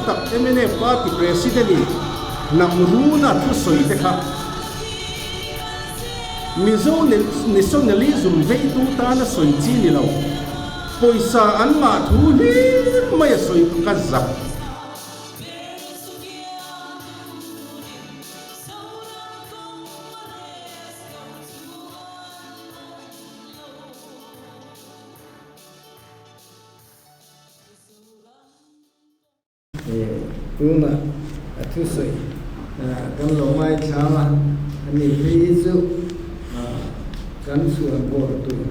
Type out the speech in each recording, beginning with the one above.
zahawm tak mnf Party President-in hnam runa thusawi te kha Mizo nationalism veitu tana sawi chi ni lo, pawisa an ngah thu hlir mai a sawi kha ka zak. Tunah a thusawi kan lo ngaithlang a, ani phei hi chu kan chhuan bawr tur,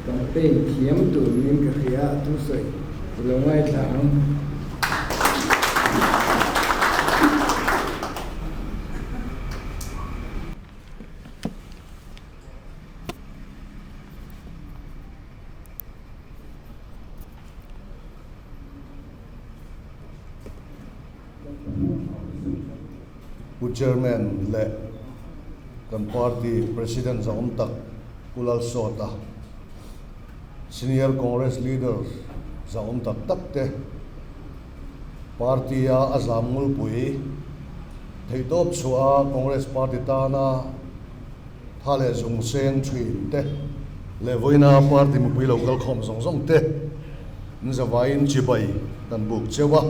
campaign thiam tur niin ka hria a thusawi i lo ngaithla ang. Pu Chairman leh kan party President zahawm tak Pu Lalsawta, Senior Congress Leader zahawm tak tak te, party a a zam ngulpui theihtawp chhuah a Congress party tana Tha leh zung seng thin te leh vawiina party mipui lo kal khawm zawng zawng te an zavaiin chibai kan buk cheu a.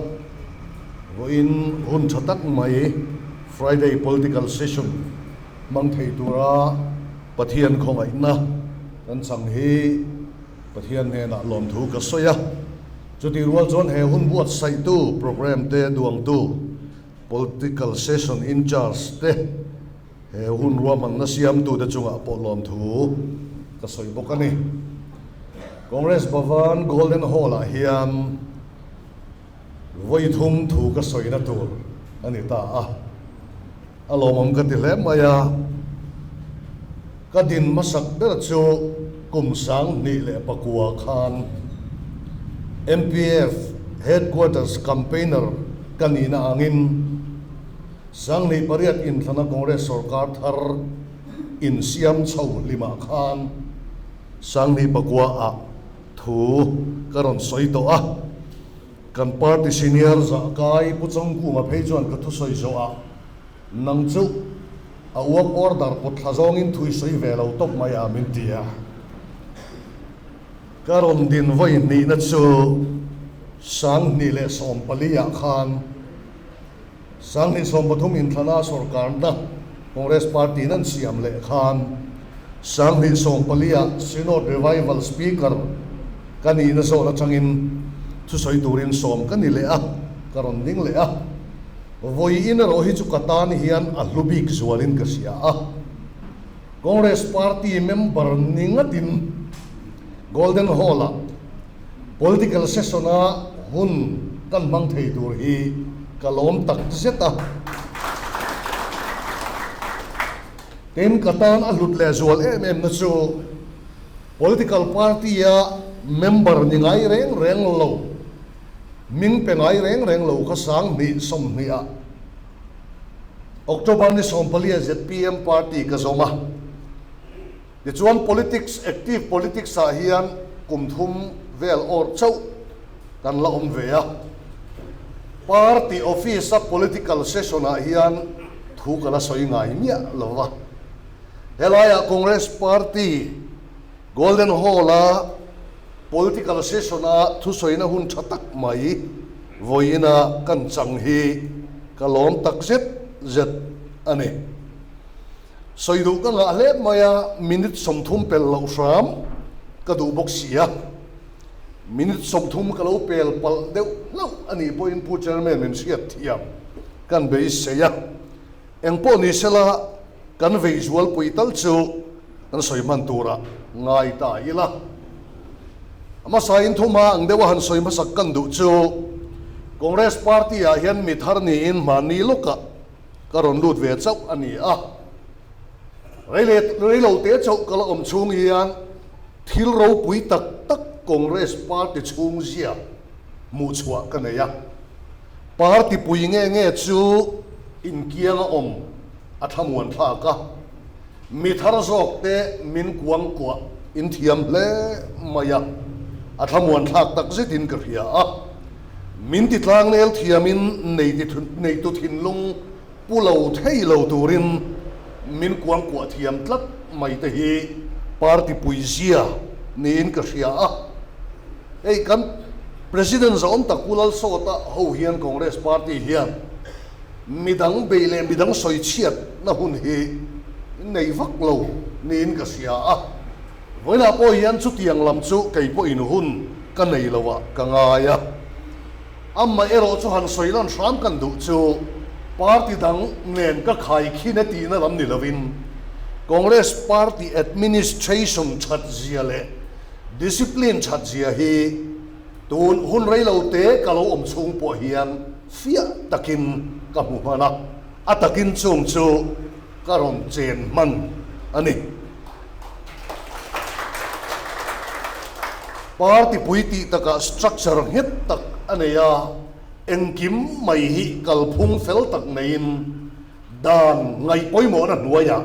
Vawiin hun tha tak mai Friday political session hmang thei tura Pathian khawngaihna kan chang hi Pathian hnenah lawmthu ka sawi a. Chutih rual chuan he hun buatsaihtu programme te duangtu political session in charge te He hun ruahmanna siamtute chungah pawh lawmthu ka sawi bawk a ni. Congress Bhavan Golden Hall-ah hian vawi thum thu ka sawina tur a ni ta a, a lawmawm ka ti hle mai a. Ka din hmasak ber chu kum 2009 khan MPF Headquarters Campaigner ka nihna angin, 2008 inthlana Congress sorkar thar insiam chho hlimah khan 2009 ah thu ka rawn sawi tawh a, kan party senior zah kai Pu Chawngkunga phei chuan ka thusawi zawhah nang chu a work order pawt thla zawngin thui sawi ve lo tawp mai a min ti a. Ka rawn din vawi hnihna chu 2014 ah khan 2013 inthlana sorkarna Congress Party in an siam leh khan 2014 ah Synod Revival Speaker ka nihna zawn atangin thusawi turin sawm ka ni leh a, ka rawn ding leh a. Vawiin erawh hi chu ka tan hian a hlu bik zualin ka hria a. Congress Party member ni ngatin Golden Hall-ah Political session-a hun kan hmang thei tur hi ka lawm tak zet a. Tin, ka tan a hlut leh zual em em na chu political party-a member ni ngai reng reng lo, hming pe ngai reng reng lo kha 2020-ah October ni 14-a zpm party ka zawm a. Tichuan politics, active politics ah hian kum thum vel awr chauh kan la awm ve a. Party office a political session ah hian thu ka la sawi ngai miah lo va. Helaiah Congress party Golden Hall a political session a thusawina hun tha tak mai vawiina kan chang hi ka lawm tak zet zet a ni. Sawi duh ka ngah hle mai a, minute 30 pel loh hram ka duh bawk si a. Minute 30 ka lo pel palh deuh hlauh a nih pawhin Pu Chairman min hriat thiam kan beisei a. Engpawh ni sela kan vei zualpui tal chu kan sawi hman turah ngai ta ila. A hmasa in thuma ang deuha han sawi hmasak kan duh chu Congress party ah hian mi thar niin hmanni lawkah Ka rawn lut ve chauh a ni a, rei leh rei lo te chauh ka la awm chhung hian thil ropui tak tak Congress party chhung zia hmuh chhuah ka nei a. Party pui nge nge chu inkiang a awm a thlamuan thlak a, mi thar zawk te min kuang kuah inthiam hle mai a, a thlamuan thlak tak zetin ka hria a. Min ti tlangnel thiamin neitu thinlung pu lo thei lo turin min kuangkuah thiam tlat mai te hi party puizia niin ka hria a. Hei kan President zawm tak Pu Lalsawta ho hian Congress party hian midang bei leh midang sawichhiatna hun hi nei vak lo niin ka hria a. Vawiinah pawh hian chutiang lam chu kei pawhin hun ka nei lo ah ka ngai a. Amaherawh chu han sawi lan hram kan duh chu party dang nen ka khai khin e tihna lam ni lovin Congress party administration that zia leh discipline that zia hi tun hun rei lo te ka lo awm chhung pawh hian fiah takin ka hmu hman a, a takin chung chu ka rawn chen hman a ni. Party pui tih takah structure nghet tak a nei a, engkim mai hi kalphung fel tak neiin dan ngaih pawimawhna hnuaiah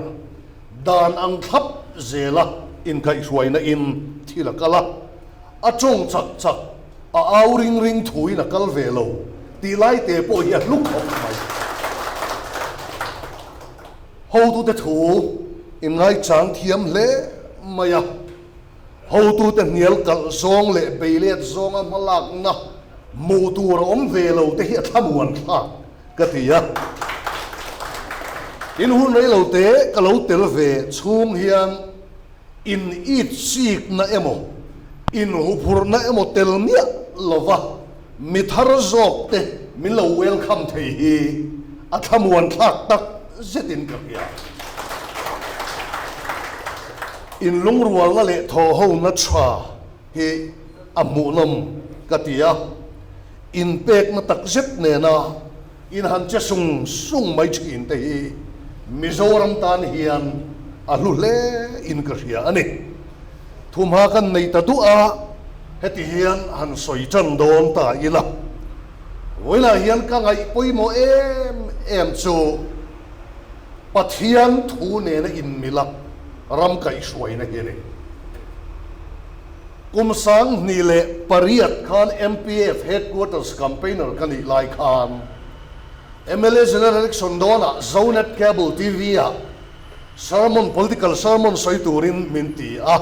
dan ang thlap zela inkaihhruaina in thil a kal a, a tawng chak chak, a au ring ring thuin a kal ve lo tih lai te pawh hi a hlu khawp mai. Hotute thu inngai chang thiam hle mai a, hotute hnial kalh zawng leh beilet zawnga hmalakna hmuh tur a awm ve lo te hi a thlamuan thlak ka ti a. Tin, hun rei lo te ka lo tel ve chhung hian in it sikna emaw, in huphurhna emaw tel miah lova mi thar zawk te min lo welcome thei hi a thlamuan thlak tak zetin ka hria. In lungrualna leh thawhhona tha hi a hmuhnawm ka ti a, inpekna tak zet nena in han che sung sung mai thin te hi Mizoram tan hian a hlu hle in ka hria a ni. Thumha kan nei ta duh a, heti hian han sawi tan dawn ta ila. Vawilah hian ka ngaih pawimawh em em chu Pathian thu nena inmila ram kaihhruaina hi a ni. Kum 2008 khan MPF Headquarters Campaigner ka nih lai khan mla General Election dawnah Zonet Cable TV-ah Sermon, Political Sermon sawi turin min ti a,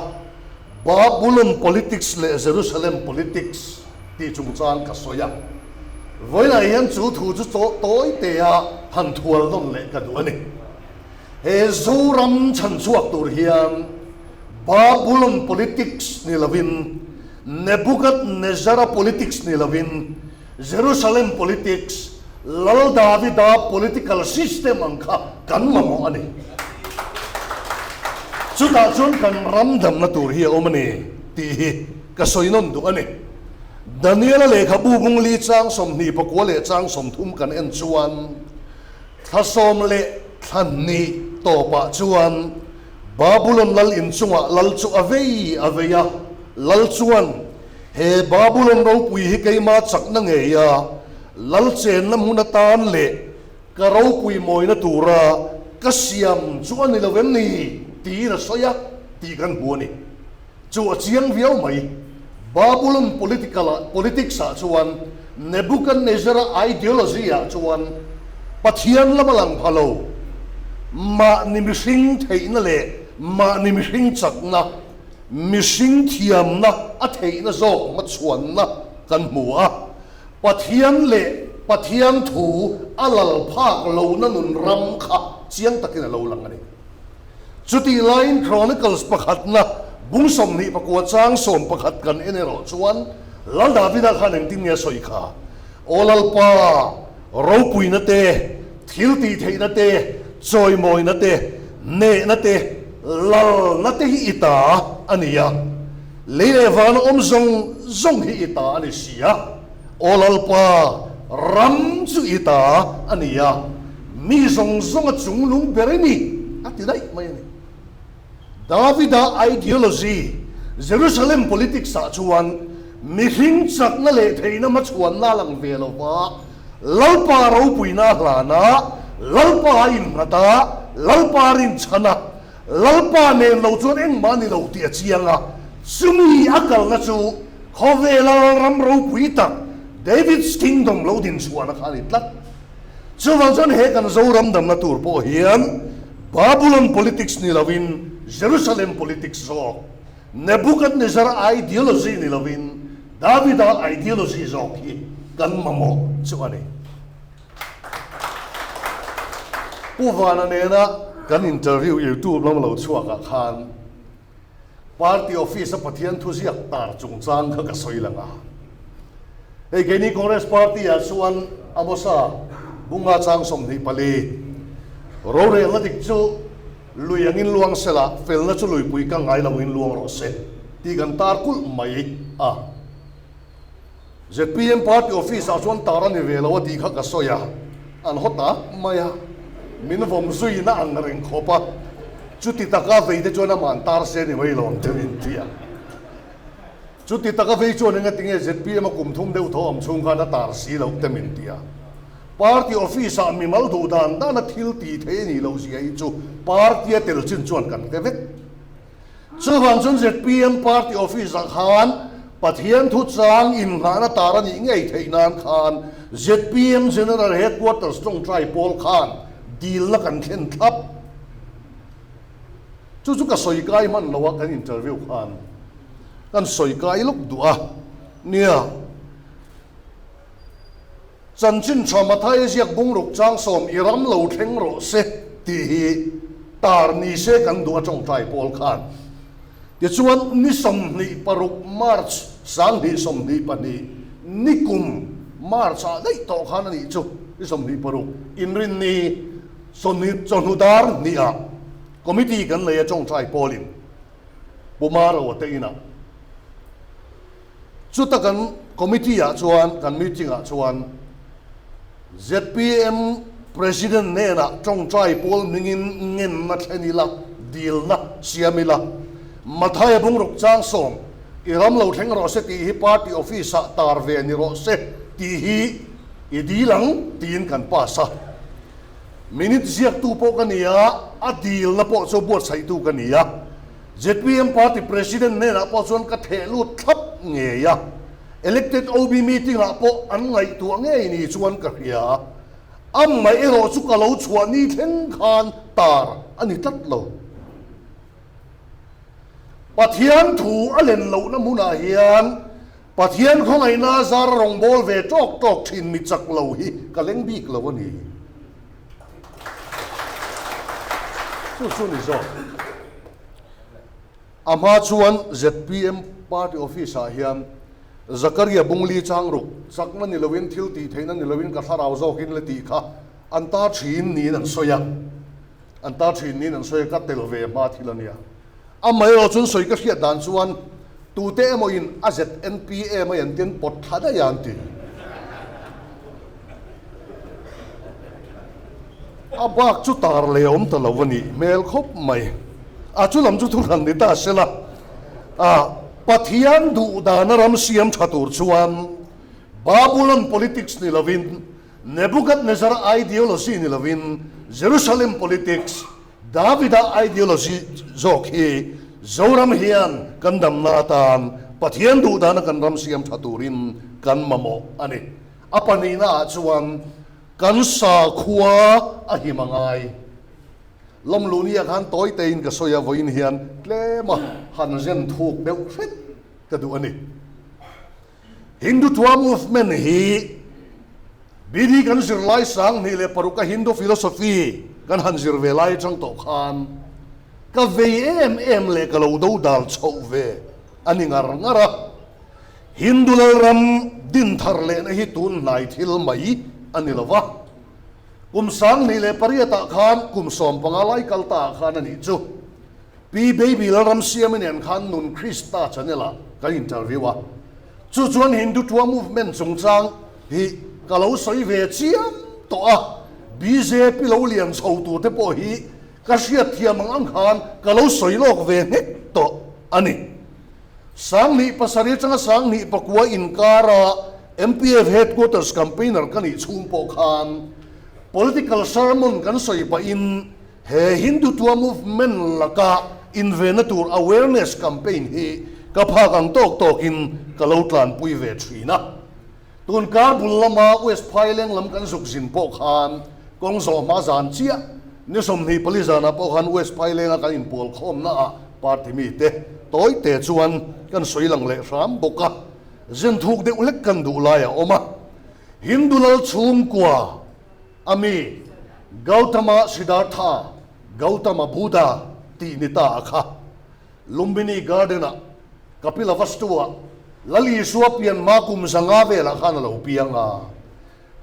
Babulon Politics leh Jerusalem Politics tih chungchang ka sawi a. Vawiinah hian chu thu chu tawi tea han thual nawn leh ka duh a ni. He Zoram chhanchhuak tur hian Babulon Politics ni lovin, Nebuchadnezzar-a Politics ni lovin, Jerusalem politics, Lal Davida political system ang kha kan mamawh a ni. Chutah chuan kan ram damna tur hi a awm a ni tih hi ka sawi nawn duh a ni. Daniela lehkhabu bungli chang 24 leh chang 30 kan en chuan thla sawm leh thla hnih tawpah chuan Babulon lal inchungah lal chu a vei a vei a, lal chuan He Babulon ropui hi keima chakna ngei a, lal chenna hmun atan leh ka ropui mawina tura ka siam chu a ni lo em ni? tiin a sawi a tih kan hmu a ni. Chu a chiang viau mai. Babulon political-ah, politics-ah chuan Nebuchadnezzar-a ideology-ah chuan Pathian lam a lang pha lo. Mahni mihring theihna leh mahni mihring chakna Mihring thiamna a theihna zawk hmachhuanna kan hmu a, Pathian leh Pathian thu a lal phak lohna nun ram kha chiang takin a lo lang a ni. Chutih laiin Chronicles pakhatna bung 29 chang 11 kan en erawh chuan Lal Davida khan engtin nge a sawi kha? Aw Lalpa, ropuina te, thil tih theihna te, chawimawina te, hnehna te, lalna te hi i ta a ni a, lei leh vana awm zawng zawng hi i ta a ni si a, Aw Lalpa, ram chu i ta a ni a, mi zawng zawng a chunglung ber i ni, a ti daih mai a ni. Davida ideology, Jerusalem politics ah chuan mihring chakna leh theihna hmachhuanna a lang ve lo va, Lalpa ropuina a hlan a, Lalpa a innghat a, Lalpa rinchhan a, Lalpa nen lo chuan engmah a ni lo tih a chiang a, chumi a kalna chu khawvela ram ropui tak David's Kingdom lo din chhuahna kha a ni tlat. Chuvang chuan he kan Zoram damna tur pawh hian Babulon politics ni lovin Jerusalem politics zawk, Nebuchadnezzar ideology ni lovin Davida ideology zawk hi kan mamawh chu a ni. Pu Vana nena kan interview YouTube lam lo chhuakah khan Party office a Pathian thuziak tar chungchang kha ka sawi lang a. Hei keini Congress party ah chuan Amosa Bunga chang 24 rorelna dik chu lui angin luang sela felna chu luipui ka ngai lo in luang rawh se tih kan tar kulh mai a. Zpm party office ah chuan tar a ni ve lo a tih kha ka sawi a, an haw tak mai a, min vawm zui na ang reng khawp a, chuti taka vei te chuan amah an tar se ni mai lo ang deuh in ti a. Chuti taka vei chuan enga tinge zpm a kum thum deuh tho awm chhung khan a tar si loh te min ti a. Party office ah mimal duh dan dan a thil ti thei a nih loh zia hi chu party a tel chin chuan kan hre vek. Chuvang chuan zpm party office ah khan Pathian thu chang inngahna tar a nih ngei theih nan khan zpm General Headquarters tawngtai pawl khan dilna kan thlen thlap. Chu chu ka sawi kai hman lo a kan interview khan kan sawi kai lawk duh a nia. Chanchin tha Mathaia ziak bungruk chang sawm i ram lo thleng rawh se tih hi tar ni se kan duh a tawngtai pawl khan. Tichuan ni 26 March 2022 nikum March ah daih tawh khan a nih chu ni 26 inrinni chawhnu dar hnih ah committee kan nei a tawngtai pawlin Pu Maro te inah Chuta kan committee ah chuan, kan meeting ah chuan zpm President hnenah tawngtai pawl hmingin ngenna thlen ila, dilna siam ila, Mathaia bungruk chang sawm i ram lo thleng rawh se tih hi party office ah tar ve ni rawh se tih hi i dil ang tiin kan pass a. Minute ziaktu pawh ka ni a, a dilna pawh chu buatsaihtu ka ni a. Zpm party president hnenah pawh chuan ka theh lut thlap ngei a, elected OB meeting ah pawh an ngaihtuah ngei ni chuan ka hria. Amah erawh chu ka lo chhuah ni thleng khan tar a ni tlat lo. Pathian thu a len lohna hmunah hian Pathian khawngaihna zar a rawngbâwl ve tawk tawk thin mi chak lo hi ka leng bik lo a ni. Chu chu ni zawk. A hma chuan zpm party office ah hian Zakaria Bungli chang ruk chakna ni loin thil tih theihna ni loin ka thlarau zawkin le tih kha an tar thin niin an sawi a. An tar thin niin an sawi a, ka tel ve hma thil a nia. Amaherawh chuan sawi ka hriat dan chuan tute emaw in a ZNPA mai an tin pawt thla daih a an ti. A bak chu tar leh awm ta lo a nih hmel khawp mai. A chu lam chu thu hran ni ta sela. A Pathian duh dana ram siam tha tur chuan Babulon politics ni lovin Nebuchadnezzar ideology ni lovin Jerusalem politics Davida ideology zawk hi Zoram hian kan damna atan Pathian duhdana kan ram siam tha turin kan mamawh a ni. A pahnihna ah chuan kan sakhua a him a ngai. Lamluni ah khan tawi tein ka sawi a, vawiin hian tlem a han zen thuk deuh hret ka duh a ni. Hindutva movement hi BD kan zir lai 2006 a Hindu philosophy kan han zir ve lai atang tawh khan ka vei em em leh ka lo do dal chhoh ve a ni ngar ngar a. Hindu lalram din thar lehna hi tun hnai thil mai a ni lo va. Kum 2008 ah khan kum 15 lai kal ta ah khan a nih chu. Pi Baby Lalram Siami nen khan Nun Krista channel ah kan interview a, chu chuan Hindutva movement chungchang hi ka lo sawi ve chiam tawh a, bjp lo lian chho tur te pawh hi ka hriat thiam ang ang khan ka lo sawi lawk ve nghek tawh a ni. 2007 atanga 2009 inkara MPF Headquarters campaigner ka nih chhung pawh khan political sermon kan sawi pahin He Hindutva movement laka invenna tur awareness campaign hi ka phak ang tawk tawkin ka lo tlanpui ve thin a. Tun kar bul lama West Phaileng lam kan zuk zin pawh khan kawng zawh hma zan chiah ni 24 zanah pawh khan West Phailenga kan inpual khawmna ah party mite tawi te chuan kan sawi lang leh hram bawk a, zin thuk deuh hlek kan duh lai a awm a. Hindu lal chhungkua a mi Gautama Siddhartha, Gautama Buddha tih ni ta a kha. Lumbini Garden-ah Kapilavastu-ah Lal Isua pian hma kum 500 velah khan a lo piang a.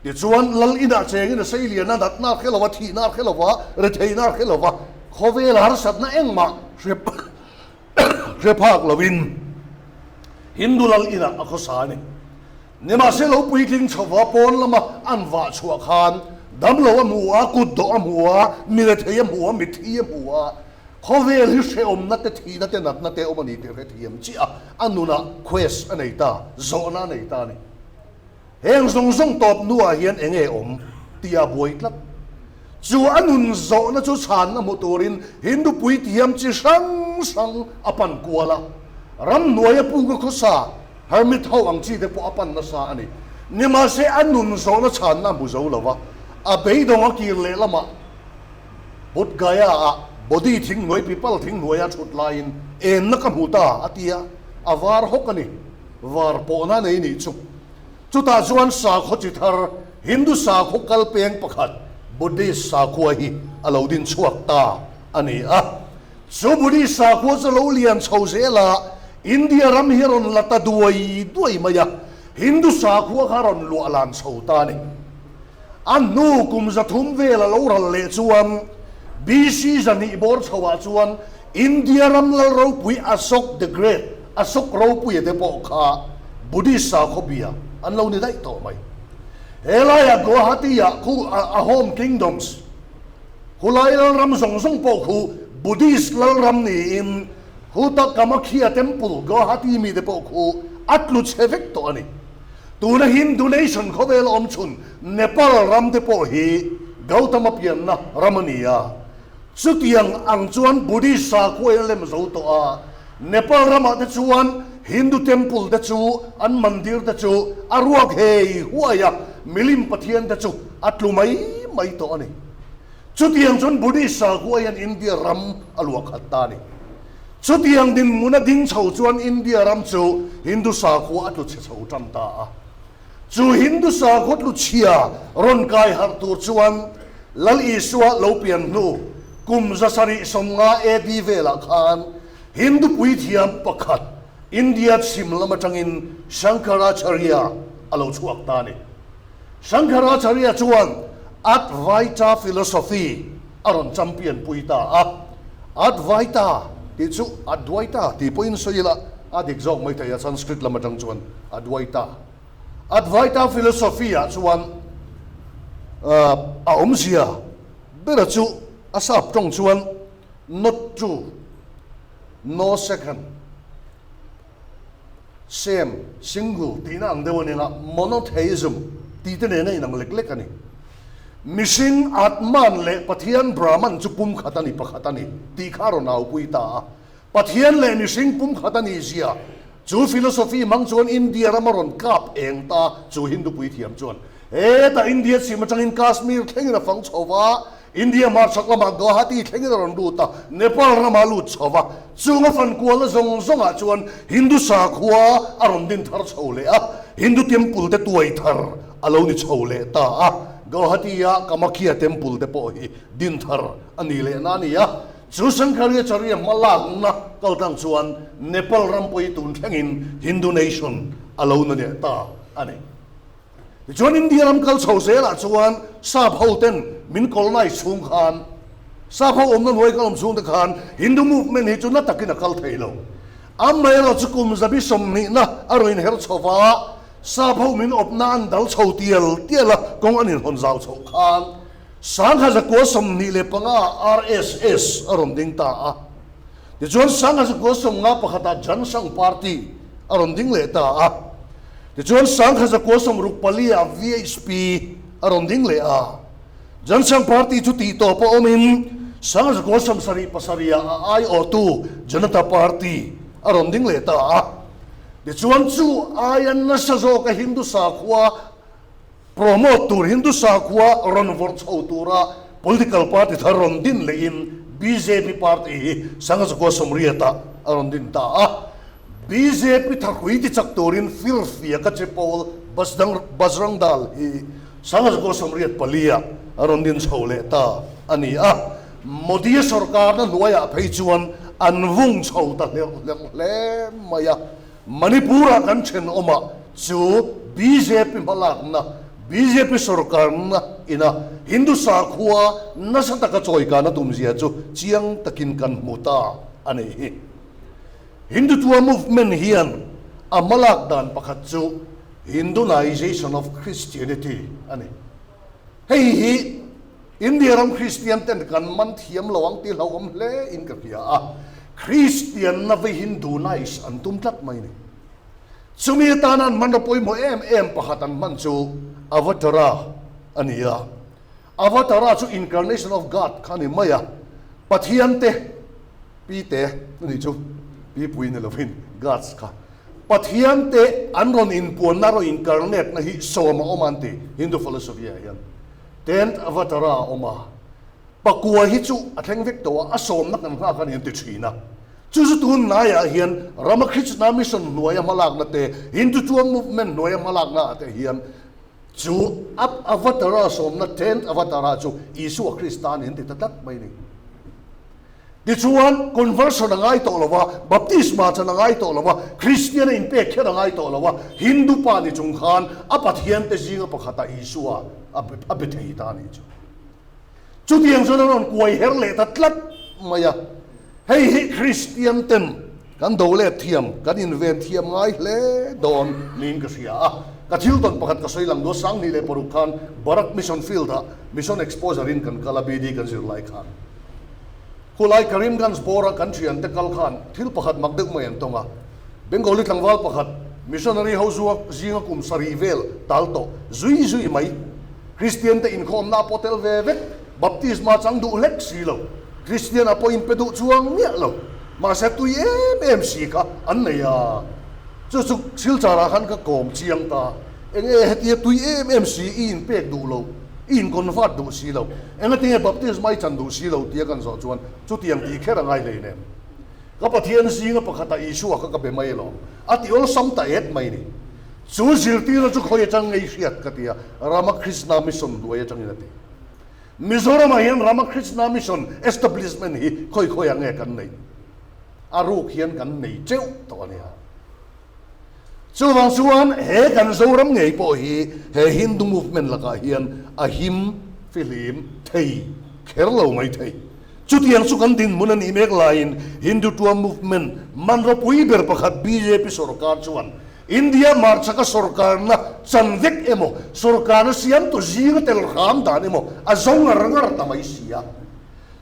Tichuan, Lal inah chengin a sei lian a, natna a hre lo a, thihna a hre lo a, retheihna a hre lo a, khawvel harsatna engmah hre phak loin Hindu Lal inah a khawsa a ni. Nimahse lo puitling chhova pawn lama an vah chhuah khan damlo a hmu a, kut dawh a hmu a, mi rethei a hmu a, mithi a hmu a, Khawvel hi hrehawmna te, thihna te, natna te awm a ni tih hrethiam chiah a, a nunah quest a nei ta, zawhna a nei ta a ni. Heng zawng zawng tawp hnuah hian eng nge awm tih a buai tlat. Chu a nun zawhna chu chhanna hmu turin Hindu puithiam chi hrang hrang a pan kual a, ramhnuaia puka khawsa hermit ho ang chi te pawh a pan nasa a ni. Nimahse a nun zawhna chhanna a hmu zo lo va, a beidawng a kir leh lamah Bodh Gaya ah Bodhi thing hnuai pipal thing hnuaia thut laiin enna ka hmu ta a ti a, a var hawk a ni. Var pawhna nei nih chu. Chutah chuan sakhaw chi thar Hindu sakhaw kal peng pakhat Buddhist sakhua hi a lo din chhuak ta a ni a. Chu Buddhist sakhua chu lo lian chho zel a, India ram hi a rawn la ta duai duai mai a, Hindu sakhua kha a rawn luah lan chho ta a ni. A hnu kum 300 vel a lo ral leh chuan BC 200 bawr chhoah chuan India ram lal ropui Ashok the Great, Ashok Ropuia te pawh kha Buddhist sakhaw bia an lo ni daih tawh mai. He laiah Guwahati-ah khu Ahom Kingdoms, khulai lalram zawng zawng pawh khu Buddhist lalram niin khuta Kamakhya Temple, Guwahati mite pawh khu a tlu chhe vek tawh a ni. Tuna Hindu nation khawvel awm chhun Nepal ram te pawh hi Gautama pianna ram a ni a. Chutiang ang chuan Buddhist sakhua in a lem zo tawh a. Nepal ramah te chuan Hindu temple te chu an mandir te chu a ruak hei huai a, milim pathian te chu a tlu mai mai tawh a ni. Chutiang chuan Buddhist sakhua hian India ram a luah khat ta a ni. Chutiang dinhmun a ding chho chuan India ram chu Hindu sakhua a tlu chhe chho tan ta a. Chu Hindu sakhua tlu chhia rawn kai harh tur chuan Lal Isua lo pian hnu kum 750 AD velah khan Hindu puithiam pakhat India chhim lam atangin Shankaracharya a lo chhuak ta a ni. Shankaracharya chuan Advaita philosophy a rawn champion pui ta a, Advaita tih chu Adwaita tih pawhin sawi ila a dik zawk mai thei a, Sanskrit lam atang chuan Adwaita. Advaita philosophy ah chuan a awmzia bera chu a sap tawng chuan not two, no second, same, single tihna ang deuh a nia, monotheism tih te nena inang lek lek a ni. Mihring Atman leh Pathian Brahman chu pumkhat a ni, pakhat a ni tih kha a rawn aupui ta a. Pathian leh mihring pumkhat a nih zia chu philosophy hmang chuan India ram a rawn kap eng ta chu Hindu puithiam chuan hetah India chhim atangin Kashmir thlengin a fang chho va, India hmarchhak lamah Guwahati thlengin a rawn lut a, Nepal ramah a lut chho va, chung a fan kualna zawng zawngah chuan Hindu sakhua a rawn din thar chho leh a, Hindu temple te tuai thar a lo ni chho leh ta a, Guwahati-a Kamakhya temple te pawh hi din thar a ni leh na a ni a, chu Shankaracharya hma lakna kal tang chuan Nepal ram pawh hi tun thlengin Hindu nation a lo na leh ta a ni. Tichuan India ram kal chho zelah chuan sap ho ten min colonize chhung khan, sap ho awmna hnuai kal awm chhung te khan Hindu movement hi chu na takin a kal thei lo. Amaherawh chu kum zabi 20na a rawn inher chho va, sap ho min awpna an dal chho tial tial a, kawng an inhawn zau chhoh khan 1925 ah RSS a rawn ding ta a. Tichuan 1951 ah Jan Sangh Party a rawn ding leh ta a. Tichuan 1964 ah VHP a rawn ding leh a. Jan Sangh Party chu tih tawp a awmin 1977 ah a aiawhtu Janata Party a rawn ding leh ta a. Tichuan chu aia nasa zawka Hindu sakhua promote tur, Hindu sakhua rawn vawrh chho tura political party thar rawn din lehin bjp party hi Sangha Sawmriatah a rawn din ta a. Bjp thahrui tichak turin firfiaka che pawl Bajrang Dal hi 1984 ah a rawn din chho leh ta a ni a. Modi-a sorkarna hnuaiah phei chuan an vung chho ta hlerh hlerh hle mai a. Manipur-ah kan thenawmah chu bjp hmalakna, bjp sorkarna ina Hindu sakhua nasa taka chawikana tumzia chu chiang takin kan hmu ta a ni hi. Hindutva movement hian a hmalak dan pakhat chu Hindunization of Christianity a ni. Hei hi India ram Kristian ten kan man thiam lo ang tih hlauhawm hle in ka hria a, Kristianna vei Hindunize an tum tlat mai ni. Chumi atana an hmanraw pawimawh em em pakhat an hman chu Avatara a ni a. Avatara chu incarnation of God kha a ni mai a, Pathian te, Pi te a nih chu, Pi pui ni lovin Gods kha. Pathian te an rawn inpuanna, rawn incarnate na hi sawm a awm a an ti Hindu philosophy ah hian. Tenth Avatara a awm a, pakua hi chu a thleng vek tawh a, a sawmna kan nghak a ni an ti thin a. Chu chu tun hnaiah hian Ramakrishna Mission hnuaia hmalakna te, Hindutva movement hnuaia hmalakna ah te hian chu Avatara sawmna, Tenth Avatara chu Isua Krista a ni an ti ta tlat mai a ni. Tichuan, conversion a ngai tawh lo va, baptisma chan a ngai tawh lo va, Kristian a inpek kher a ngai tawh lo va, Hindu pa ni chung khan a Pathiante zinga pakhatah Isua a be thei ta a nih chu. Chutiang chuan a rawn kuai her leh ta tlat mai a. Hei hi Kristian ten kan do let thiam, kan inven thiam ngai hle dawn niin ka hria a. Ka thil tawn pakhat ka sawi lang duh a, 2006 khan Barak Mission Field-ah Mission Exposure in kan kal a, BD kan zir lai khan. Khulai Karimganj bawra kan thiante kal khan thil pakhat mak deuh mai an tawng a. Bengali tlangval pakhat, missionary ho zuak zinga kum sarih vel tal tawh zui zui mai, Kristian te inkhawmna a pawh tel ve vek, baptisma chang duh hlek si lo, Kristian a pawh inpe duh chuang miah lo, mahse tui em em si kha an nei a. Chu chu Silchar-ah khan ka kawm chiang ta, enge hetia tui em em si i inpek duh lo? I in convert duh si lo. Engatinge baptisma i chan duh si lo tia kan zawh chuan chutiang tih kher a ngai hlei nem. Ka Pathian zinga pakhata Isua kha ka be mai alawm. A ti awlsam ta et mai ni. Chu zirtirna chu khawi atang ngei hriat ka ti a, Ramakrishna Mission hnuai atangin a ti. Mizoramah hian Ramakrishna Mission establishment hi khawi khawiah nge kan neih? A ruk hian kan nei teuh tawh a nia. Chuvang chuan he kan Zoram ngei pawh hi he Hindu movement lakah hian a him fihlim thei kher lo mai thei. Chutiang chu kan dinhmun a nih mek laiin Hindutva movement man ropui ber pakhat bjp sorkar chuan India hmarchhaka sorkarna chan vek emaw, sorkarna siamtu zinga tel hram dan emaw a zo ngar ngar ta mai si a.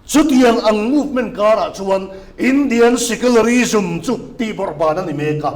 Chutiang ang movement karah chuan Indian secularism chu tihbawrhban a ni mek a.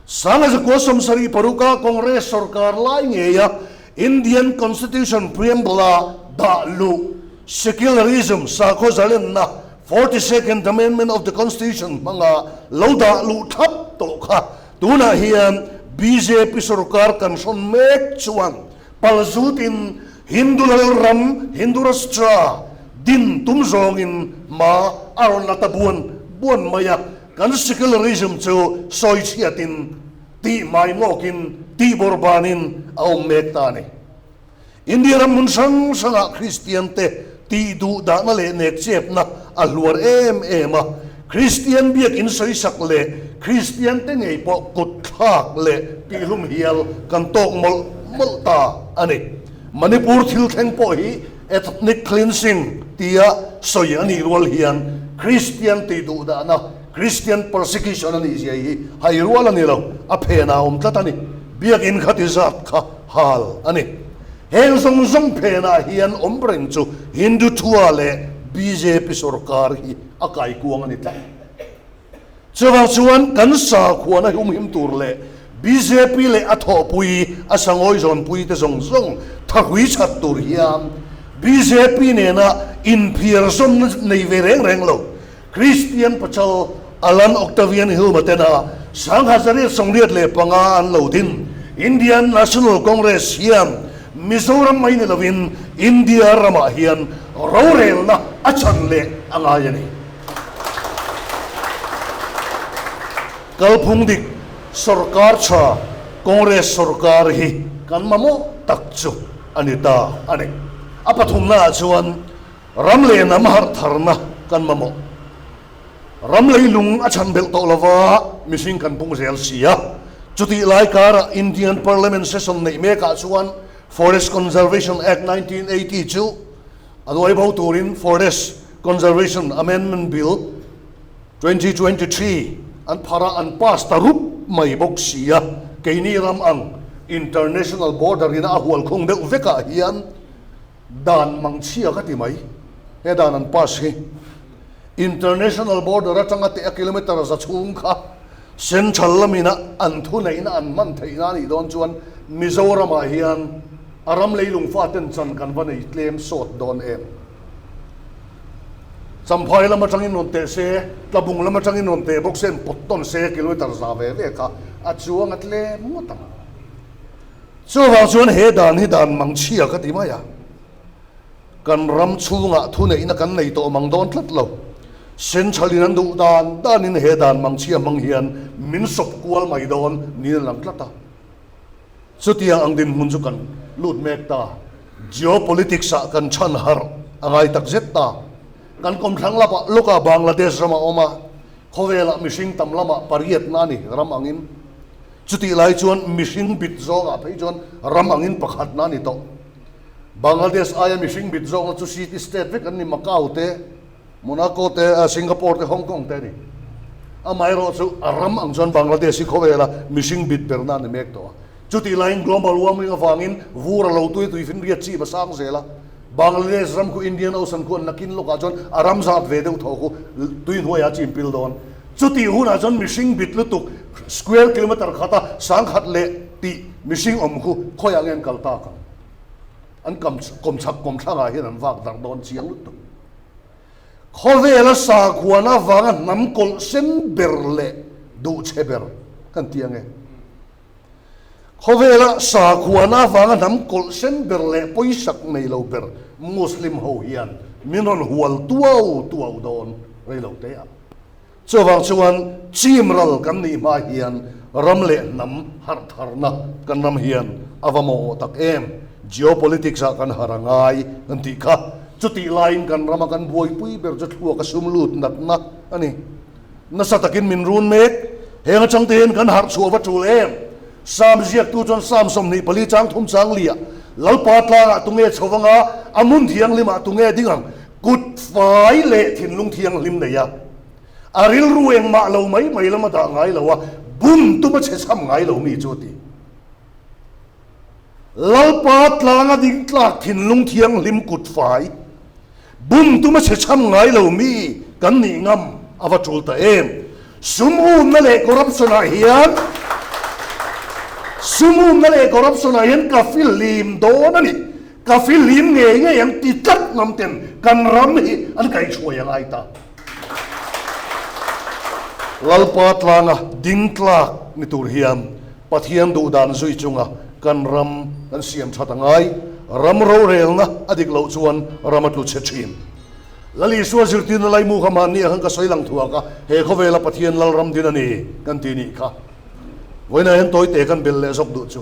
1976-a Congress sorkar lai ngeia Indian Constitution preamble-a dah luh secularism sakhaw zalenna 42nd Amendment of the Constitution hmanga lo dah luh thlap tawh kha tunah hian bjp sorkar kan hrawn mek chuan Palzutin Hindu Lalram, Hindu Rashtra, din tum zawngin hma a rawn la ta buan buan mai a, kan secularism chu sawi chhiatin, tih hmai ngawkin, tih bawrhbanin a awm mek ta a ni. India ram hmun hrang hrangah Kristian te tih duh dahna leh nek chepna a hluar em em a, Kristian biakin sawisak leh Kristian te ngei pawh kut thlak leh tihlum hial kan tawk mawlh mawlh ta a ni. Manipur thil thleng pawh hi ethnic cleansing tia sawi a nih rual hian Kristian tih duh dahna, Christian persecution a nih zia hi hai rual a ni lo, a phen ah a awm tlat a ni. Biakin kha ti zat kha hal a ni. Heng zawng zawng phenah hian awm reng chu Hindutva leh bjp sorkar hi a kaikuang a ni tlat. Chuvang chuan kan sakhuana humhim tur leh bjp leh a thawhpui, a sangawi zawnpui te zawng zawng thahrui chhat tur hian bjp nena inphiar zawmna nei ve reng reng lo Christian Pachal Allan Octavian Hume-a tena. 1885 an lo din Indian National Congress hian Mizoram mai ni lovin India ramah hian rorelna a chan leh a ngai a ni. Kalphung dik sorkar tha Congress sorkar hi kan mamawh tak chu a ni ta a ni. A pathumnaah chuan ram leh hnam harh tharna kan mamawh. Ram leilung a chhan belh tawh lova mihring kan pung zel si a. Chutih lai karah Indian Parliament session neih mekah chuan Forest Conservation Act 1980 chu a nuai bo turin Forest Conservation Amendment Bill 2023 an phar a, an pass ta rup mai bawk si a. Keini ram ang international border ina a hual khung deuh vekah hian Dan mangchhia ka ti mai. He dan an pass hi International border atanga teh a kilometre za chhung kha Central lamina an thuneihna an hman theihna a nih dawn chuan Mizoramah hian a ram leilung faten chan kan va nei tlem sawt dawn em? Champhai lam atangin rawn teh se, Tlabung lam atangin rawn teh bawk se, an pawt tawn se kilometre za ve ve kha a chuang a tlem ngawt ang. Chuvang chuan he dan hi dan mangchhia ka ti mai a, kan ram chhungah thuneihna kan nei tawh mang dawn tlat lo. Central-in an duh dan danin he dan mangchhia hmang hian min sawp kual mai dawn niin a lang tlat a. Chutiang ang dinhmun chu kan lut mek ta. Geopolitics-ah kan chhan harh a ngai tak zet ta. Kan kawmthlang lamah lawkah Bangladesh ram a awm a, khawvelah mihring tam lamah pariatna a ni ram angin. Chutih lai chuan mihring bit zawngah phei chuan ram angin pakhatna a ni tawh. Bangladesh aia mihring bit zawkna chu city state vek an ni, Macau te, Monaco te, Singapore te, Hong Kong te a ni. Amaherawh chu a ram ang chuan Bangladesh hi khawvela mihring bit berna a ni mek tawh a. Chutih laiin global warming avangin vur a lo tui tui finriat chip a sang zel a. Bangladesh ram khu Indian Ocean khu an nakin lawkah chuan a ram zat ve deuh tho khu tui hnuaiah a chim pil dawn. Chutih hunah chuan mihring bit lutuk square kilometre khata sangkhat leh tih mihring awm khu khawiah nge an kal tak ang? An kam kawmchhak kawmthlangah hian an vak darh dawn chiang lutuk. Khawvela sakhuana avanga hnam kawlh sen ber leh duhchhe ber kan ti ange. Khawvela sakhuana avanga hnam kawlh sen ber leh pawisak nei lo ber Muslim ho hian min rawn hual tuau tuau dawn rei lo te a. Chuvang chuan chim ral kan nih hma hian ram leh hnam harh tharna kan ram hian a va mawh tak em? Geopolitics ah kan harh a ngai kan tih kha. Chutih laiin kan rama kan buaipui ber chu thluak a sum lut natna a ni. Nasa takin min run mek. Heng atang te hian kan harh chhuah va tul em? Sam ziaktu chuan Sam 24 chang thum chang liah, Lalpa tlangah tunge chho vanga a hmun thianghlimah tunge ding ang? Kut fai leh thinlung thianghlim nei a, a rilru engmah lo mai mai lama dah ngai lo a, bum tuma chhe chham ngai lo mi chu a ti. Lalpa tlanga ding tlak thinlung thianghlim kut fai, bum tuma chhe chham ngai lo mi kan nih ngam a va tul ta em? Sum umna leh corruption ah hian Sum umna leh corruption ah hian ka fihlim dawn a ni. Ka fihlim ngei ngei ang ti tlat ngam ten kan ram hi an kaihhruai a ngai ta. Lalpa tlanga ding tlak ni tur hian Pathian duhdan zui chunga kan ram kan siam that a ngai. Ram rorelna a dik loh chuan ram a tlu chhe thin. Lal Isua zirtirna laimu kha mahni ah khan ka sawi lang thuak a, he khawvela Pathian Lalram din a ni kan ti nih kha. Vawiinah hian tawite kan belh leh zawk duh chu.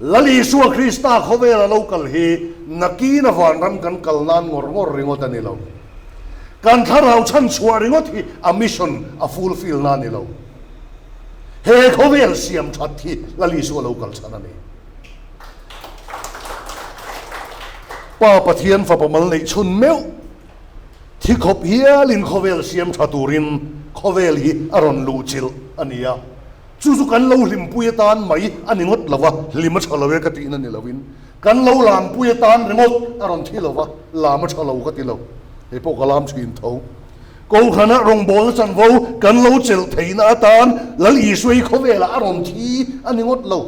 Lal Isua Krista khawvela lo kal hi nakina vanram kan kal nan ngawr ngawr ringawt a ni lo. Kan thlarau chhanchhuah ringawt hi a mission a fulfill na a ni lo. He khawvel siam that hi Lal Isua lo kal chhan a ni. Pa Pathian fapa mal neih chhun meuh thi khawp hialin khawvel siam tha turin khawvel hi a rawn luh chilh a ni a. Chu chu kan lo hlimpui atan mai a ni ngawt lo va, hlim a tha lo e ka tihna ni loin kan lo lampui atan ringawt a rawn thi lo va, lam a tha lo ka ti lo. Hei pawh ka lam thin tho. Kohhrana rawngbawlna chanvo kan lo chelh theihna atan Lal Isua hi khawvelah a rawn thi a ni ngawt lo.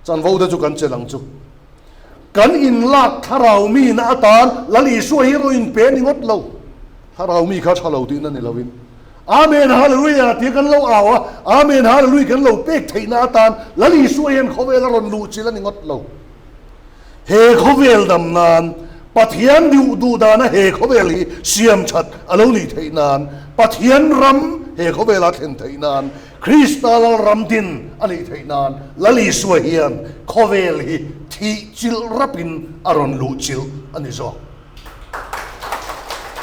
Chanvo te chu kan chelh ang chu. Kan inlak thlarau mihna atan Lal Isua hi rawn inpe a ni ngawt lo. Thlarau mi kha tha lo tihna ni loin. Amen Hallelujah tia kan lo au a, Amen Hallelujah kan lo pek theihna atan Lal Isua hian khawvel a rawn luh chilh a ni ngawt lo. He khawvel dam nan, Pathian duh duh dana he khawvel hi siam that a lo nih theih nan, Pathian ram he khawvela thlen theih nan, Krista Lal ram din a nih theih nan Lal Isua hian khawvel hi thih chilh rapin a rawn luh chilh a ni zawk.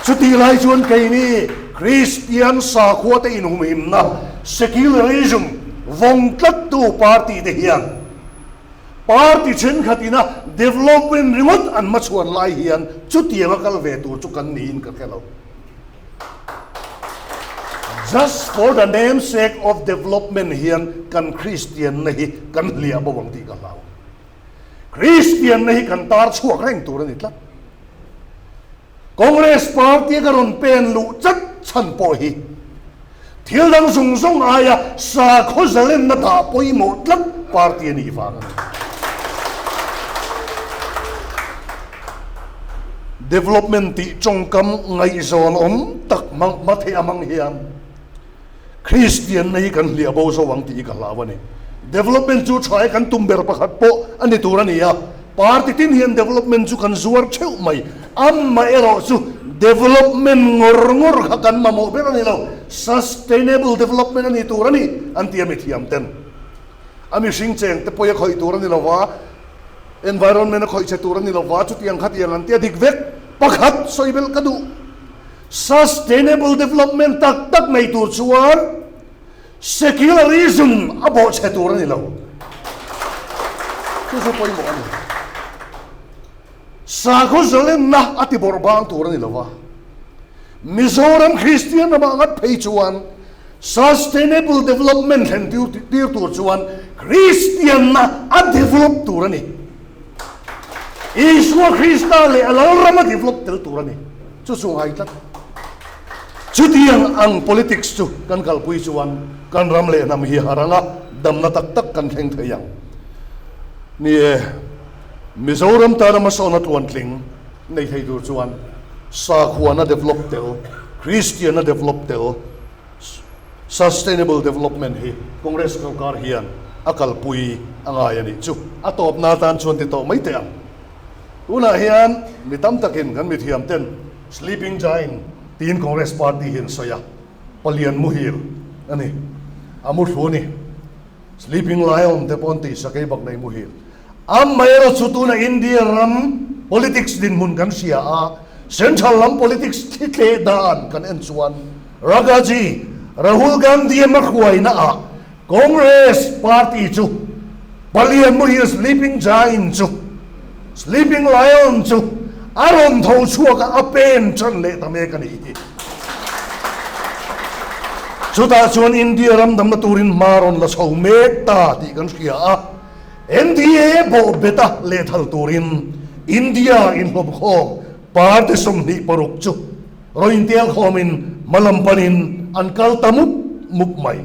Chutih lai chuan keini Kristian sakhua te inhumhimna, secularism, vawng tlattu party te hian party thenkhat ina development ringawt an hmachhuan lai hian chutianga kal ve tur chu kan niin ka hre lo. Just for the name sake of development hian kan Kristianna hi kan hliah bo ang tih ka hlau. Kristianna hi kan tar chhuak reng tur a ni tlat. Congress party a ka rawn pen luh chat chhan pawh hi thil dang zawng zawng aia sakhaw zalenna dah pawimawh tlat party a nih vang a ni. Development tih tawngkam ngaihzawn awm tak hma theih a hmang hian Kristianna hi kan hliah bo zo ang tih hi ka hlau a ni. Development chu tha e kan tum ber pakhat pawh a ni tur a ni a, party tin hian development chu kan zuar theuh mai. Amaherawh chu development ngawr ngawr kha kan mamawh ber a ni lo, sustainable development a ni tur a ni an ti a mithiam ten. A mihring cheng te pawh a khawih tur a ni lo va, environment a khawih che tur a ni lo va, chutiang khatiang an ti a dik vek. Pakhat sawi belh ka duh. Sustainable development tak tak nei tur chuan secularism a bawhchhe tur a ni lo. Chu chu pawimawh a ni. Sakhaw zalenna a ti bawrh bang tur a ni lo va. Mizoram Kristian ramah ngat phei chuan sustainable development thlen tir tur chuan Kristianna a develop tur a ni. Isua Krista leh a Lalram a develop tel tur a ni. Chu chu ngai tlat. Chutiang ang politics chu kan kalpui chuan kan ram leh hnam hi har anga damna tak tak kan thleng thei ang. Ni e, Mizoram tana hmasawnna tluantling nei thei tur chuan sakhuana develop tel, Kristianna develop tel, Sustainable Development hi Congress sorkar hian a kalpui a ngai a nih chu. A tawpna atan chuan ti tawh mai teh ang. Tunah hian mi tam takin kan mithiam ten Sleeping Giant tiin Congress party hi an sawi a, palian muhil a ni, a muthlu a ni. Sleeping Lion te pawh an tih sakei bak nei muhil. Amaherawh chu tuna India ram politics dinhmun kan hria a, central lam politics thli tleh dan kan en chuan Ragaji, Rahul Gandhi a hmahruaina ah Congress party chu palian muhil sleeping giant chu, sleeping lion chu a rawn tho chhuak a, a pen tan leh ta mek a nih hi. Chutah chuan India ram damna turin hma rawn la chho mek ta tih kan hria a. NDA bawh beta lehthal turin India inhlawmkhawm party 26 chu rawn intelkhawmin hmalam panin an kal ta mup mup mai.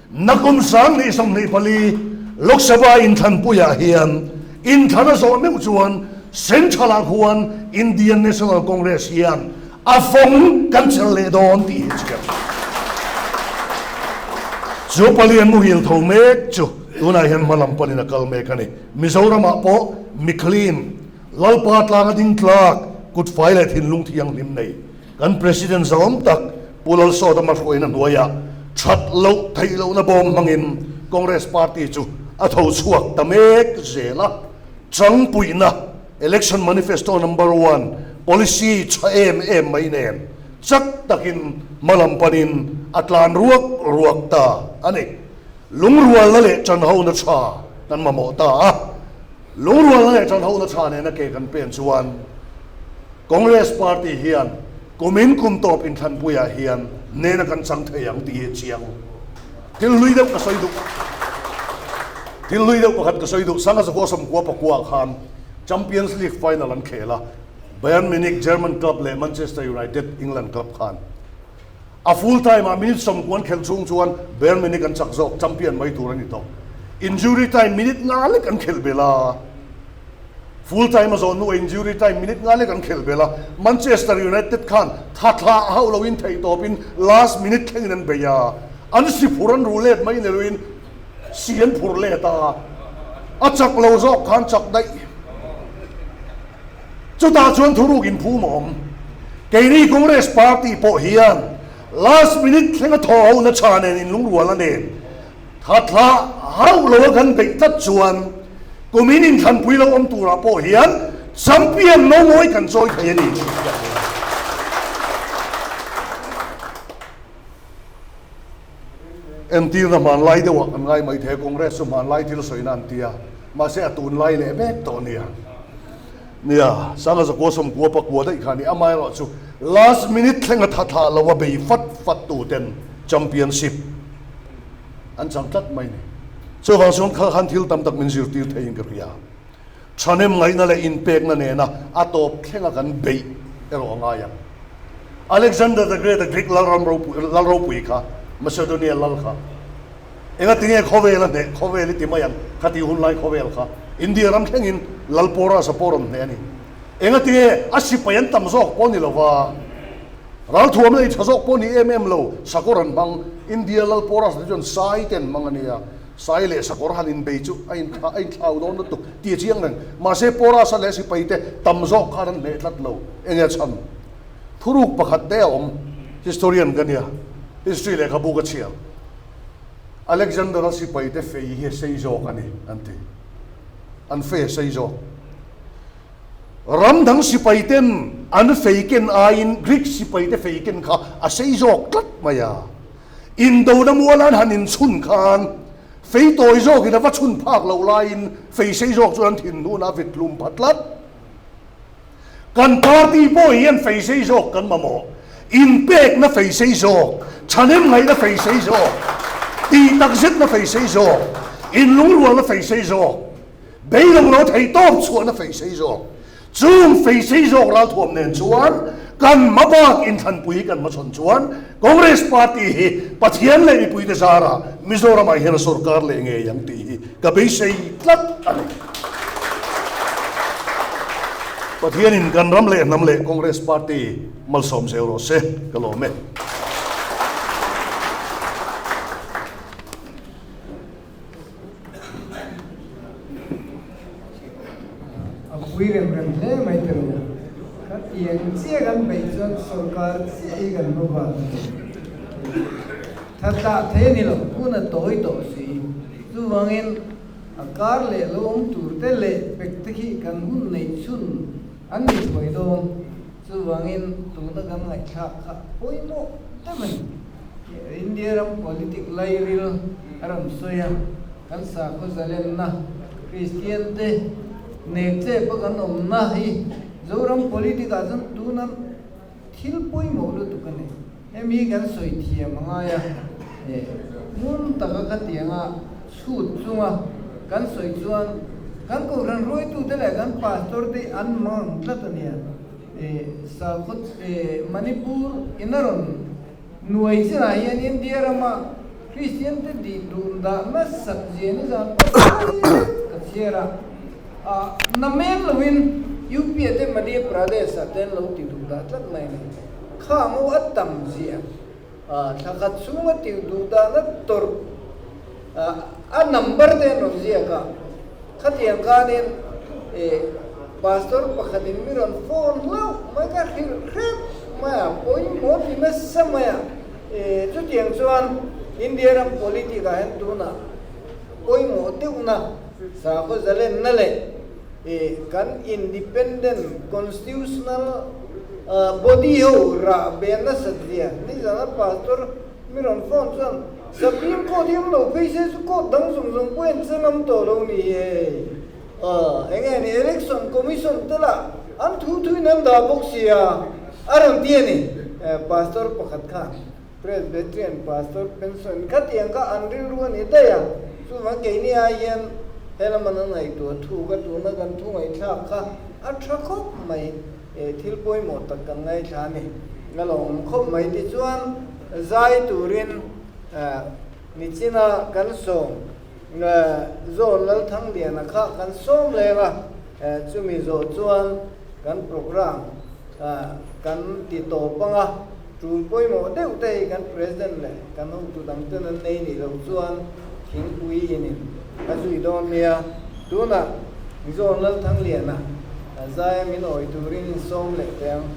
Nakum 2024 Lok Sabha inthlanpuiah hian inthlan a zawh meuh chuan Central-ah khuan Indian National Congress hian a fawng kan chelh leh dawn tih hi chiang. Chu palian muhil tho mek chu tunah hian hmalam panin a kal mek a ni. Mizoramah pawh mi clean, Lalpa tlanga ding tlak, kut fai leh thinlung thianghlim nei kan President zawm tak Pu Lalsawta hmahruaina hnuaiah that loh theih lohna bawm hmangin Congress party chu a tho chhuak ta mek zel a. Changpuihna Election Manifesto Number One Policy tha em em mai nen chak takin hmalam panin a tlan ruak ruak ta a ni. Lungrualna leh chanhona tha kan mamawh ta a, lungrualna leh chanhona tha nena ke kan pen chuan Congress Party hian kumin kum tawp inthlanpuiah hian nena kan chang thei ang tih hi a chiang. Thil hlui deuh ka sawi duh. Thil hlui deuh pakhat ka sawi duh. Sanga Zakua Sawmkua Pakua khan Champions League final an khel a, Bayern Munich, German club leh Manchester United, England club khan. A full time ah minute 90 an khelh chhung chuan Bayern Munich an chak zawk, champion mai tur a ni tawh. Injury time minute nga lek an khelh belh a. Full time a zawh hnuah injury time minute nga lek an khelh belh a, Manchester United khan tha thlah hauh loin theihtawpin last minute thlengin an bei a, an si phur an ru let mai ni loin si an phur let a, a chak lo zawk khan chak daih. Chutah chuan thuruk inphum a awm. Keini Congress party pawh hian last minute thlenga thaw ho na tha nen inlungrualna nen tha thlah hauh lo a kan beih tlat chuan kumin inthlanpui lo awm turah pawh hian champion no mawi kan chawi thei a ni. Entirna hmanlai deuhah kan ngai mai thei a, Congress chu hmanlai thil sawina an ti a, mahse a tunlai leh mek tawh a nia. Nia, Sanga Zakua Sawmkua pakua daih kha a ni, amaherawh chu last minute thlenga tha thlah lo a bei fat fat tu ten championship an chang tlat mai a ni. Chuvang chuan kha khan thil tam tak min zirtir theiin ka hria. Thahnem ngaihna leh inpekna nena a tawp thlenga kan beih erawh a ngai ang. Alexander the Great a Greek lalram ropui lal ropui kha Macedonia lal kha enga tinge khawvel a hneh khawvel i ti mai ang kha tih hun lai khawvel kha India ram thlengin lal Porus a pawh rawn hneh a ni. Enga tinge a sipai an tam zawk pawh ni lova ralthuam leh tha zawk pawh ni em em lo sakawr an hmang India lal Porus te chuan sai te an hmang a nia. Sai leh sakawr han inbei chu a inthla a inthlau dawn lutuk tih a chiang reng. Mahse Porus-a leh sipaite tam zawk khan an hneh tlat lo. Enge a chhan? Thuruk pakhat te a awm. Historian ka nia. History lehkhabu ka chhiar. Alexander-a sipaite fei hi a sei zawk a ni an ti. An fei a sei zawk. Ram dang sipaiten an fei ken aiin Greek sipaite fei ken kha a sei zawk tlat mai a. Indona mualan han inchhun khan fei tawi zawkin a va chhun phak loh laiin fei sei zawk chuan an thin hnunah a vit hlum pha tlat. Kan party pawh hian fei sei zawk kan mamawh. Inpekna fei sei zawk, thahnem ngaihna fei sei zawk, tih takzetna fei sei zawk, inlungrualna fei sei zawk, beidawng lo theihtawp chhuahna fei sei zawk. Chung feisei zawk ralthuam nen chuan kan hmabak inthlanpui kan hmachhawn chuan Congress Party hi Pathian leh mipuite zarah Mizoramah hian a sorkar leh ngei ang tih hi ka beisei tlat a ni. Pathianin kan ram leh hnam leh Congress Party malsawm zel rawh se, ka lawm e. A pui rem rem hle mai ta lo. Ka tiang chiah kan beih chuan sorkar chiah hi kan hmu vang a ni. Tha tlah thei a ni lo, hun a tawi tawh si. Chuvangin a kar leh lo awm tur te leh pek te khi kan hun neih chhun an ni phawi dawn. Chuvangin tuna kan ngaihthlak kha pawimawh deuh a ni. India ram politic lairil a rawn sawi a, kan sakhaw zalenna, Kristian te nek chep a kan awmna hi Zoram politic ah chuan tuna thil pawimawh lutuk a ni. Hemi hi kan sawi thiam a ngai a, ngun taka khatianga chhut chunga kan sawi chuan kan kohhran hruaitute leh kan pastor te an mang tlat a nia. Sakhaw Manipur in a rawn Nuai chinah hian India rama Kristian te dih dun dah nasat zia nizan pawh sawi zet ka chhiar a, ah na men loin UP ah te Madhya Pradesh ah te an lo ti duh dah tlat mai a ni. Kha ngo a tam zia, ah thla khat chhunga ti duh dahna tawrh ah a number te an rawn ziak a, khatiang khanin eh Pastor pakhatin mi rawn phone hlauh mai ka hrilh hrep mai a, pawimawh ti nasa mai a, chutiang chuan India ram politic ah hian tunah pawimawh deuhna sakhaw zalenna leh kan independent constitutional body ho rah be nasat zia nizana pastor mi rawn phone chuan Supreme Court hi awm lo phei se chu court dang zawng zawng pawh hian che ngam tawh lo ni hei. Aw, eng nge ni Election Commission te lah an thu thuin an dah bawk sia, a rawn ti a ni. Pastor pakhat khan Presbyterian Pastor pension khatiang kha an rilru a ni daih a, chuvang keini ai hian helam an ngaihtuah thu ka tuna kan thu ngaihthlak kha a tha khawp mai, thil pawimawh tak kan ngaithla a ni. A lo awm khawp mai tichuan zai turin nichina kan sawm. Zawn Lalthangliana kha kan sawm leng a. Chumi zawh chuan kan programme kan ti tawp ang a, tul pawimawh deuh te hi kan President leh kan hotu dang ten an nei nih loh chuan thingpui inin a zui dawn nia. Tunah Mizoram Lalthangliana zaia min awih turin insawm leh teh ang.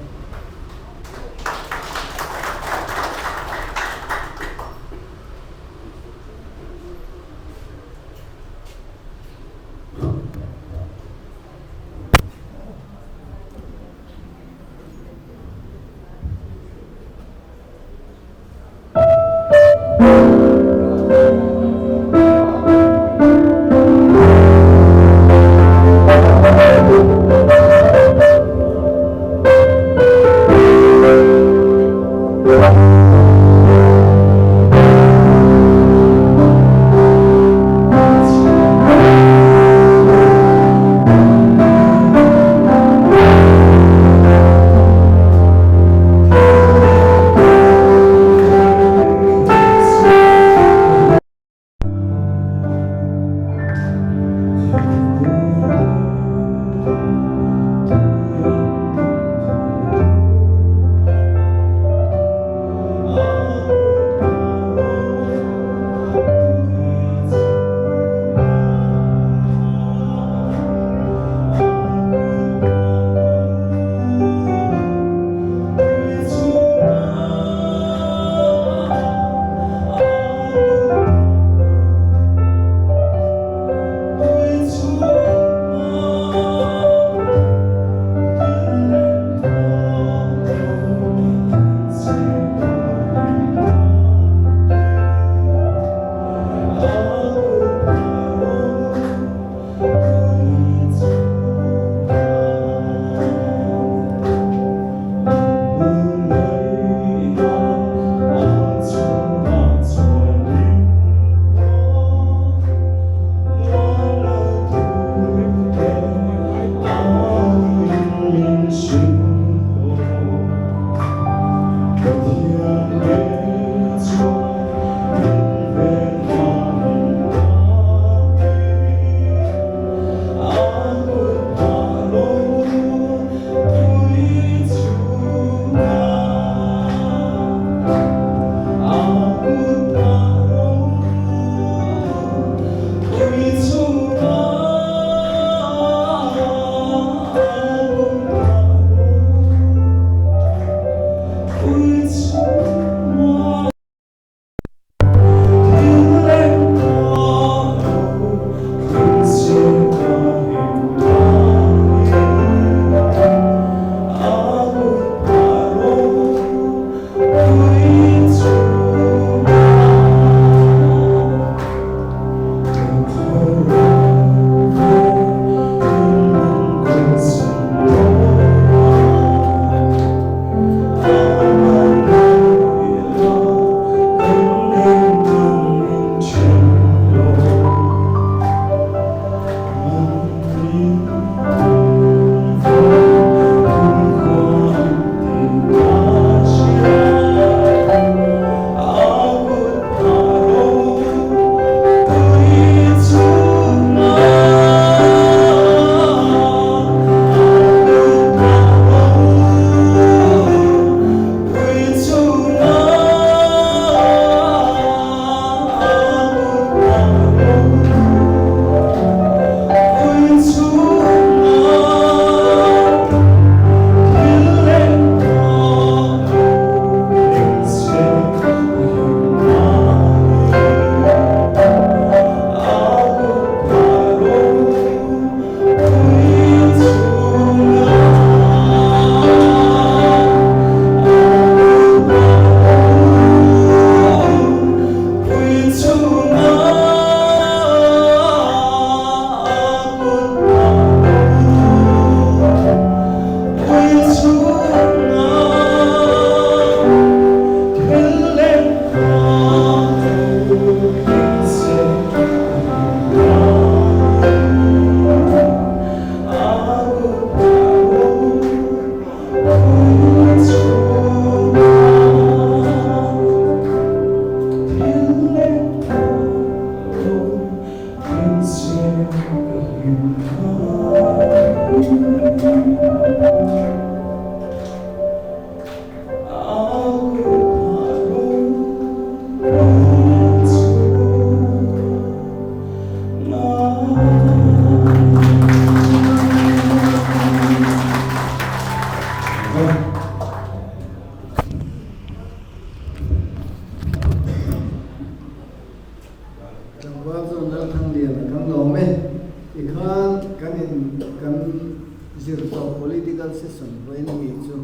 Political session vawiin ami chu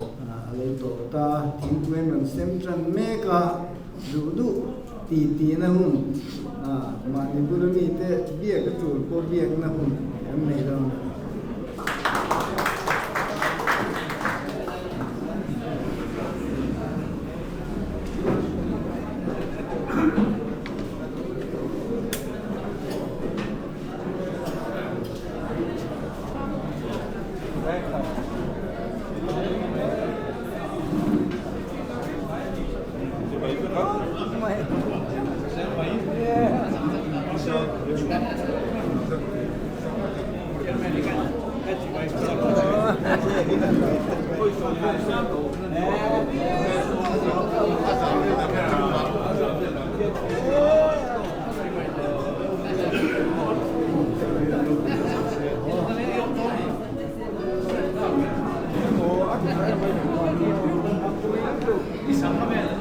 a lo tawp ta a, thingpui an rawn sem tan mek a, duh duh ti tihna hun mahni bula mite biak a tul pawh biakna hun kan nei dawn a ni.